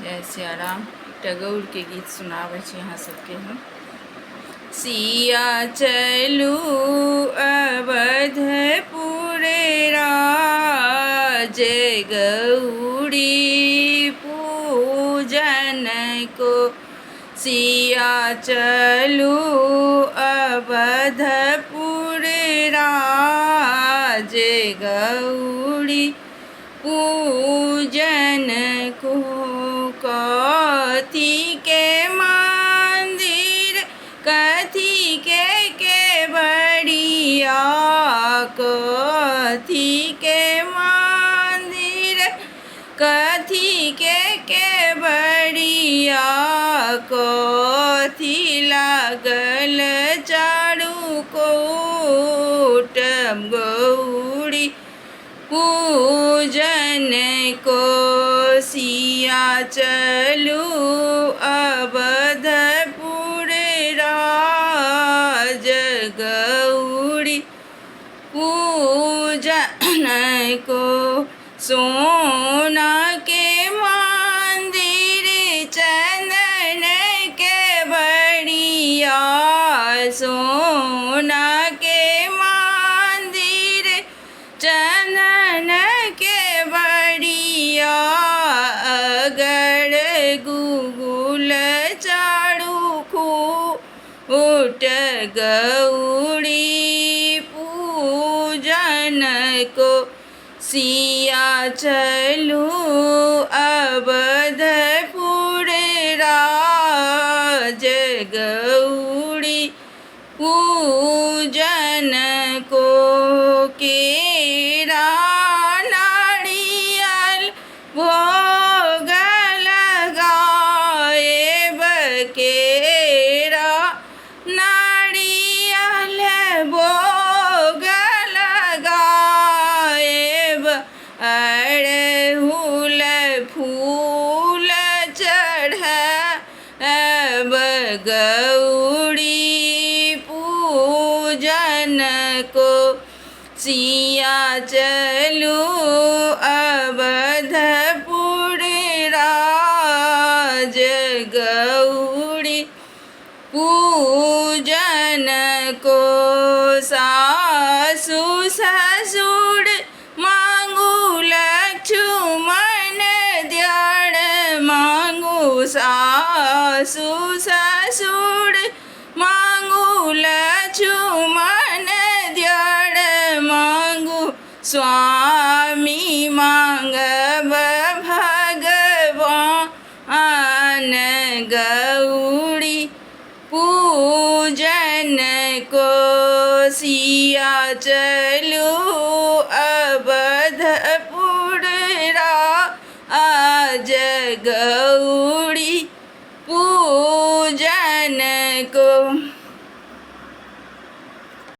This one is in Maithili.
जय सियाराम। एकटा गौरके गीत सुनाबै छी अहाँ सबके हम। सिया चलू अवधपुर राज गौरी पूजन को, सिया चलू अवधपुर राज गौरी पूजन को, कथी के मंदिर कथी के केवड़िया, कथी के मंदिर कथी के केवड़िया, कथी लागल चारू कोट गौरी पूजन को, सिया चलू अवधपुर राज गौरी पूजन को, सोना के मंदिर चंदन के बड़िया, सोना के मंदिर चंदन के बड़िया, अगर गुगुल चारू खूट गौरी पूजन को, सिया चलू अवधपुर राज गौरी पूजन को, केरा नारियल भोग लगाएब, केरा नारियल भोग लगाएब, अड़हुल फूल चढ़ाएब गौरी पूजन को, सिया चलू अवधपुर राज गौरी पूजन को, सासु ससुर मांगू लक्ष्मण ध्यान मांगू, सासु ससुर मांगू लक्ष्मण ध्यान मांगू, स्वामी मांगब भगवान गौरी पूजन को, सिया चलू अवधपुर राज गौरी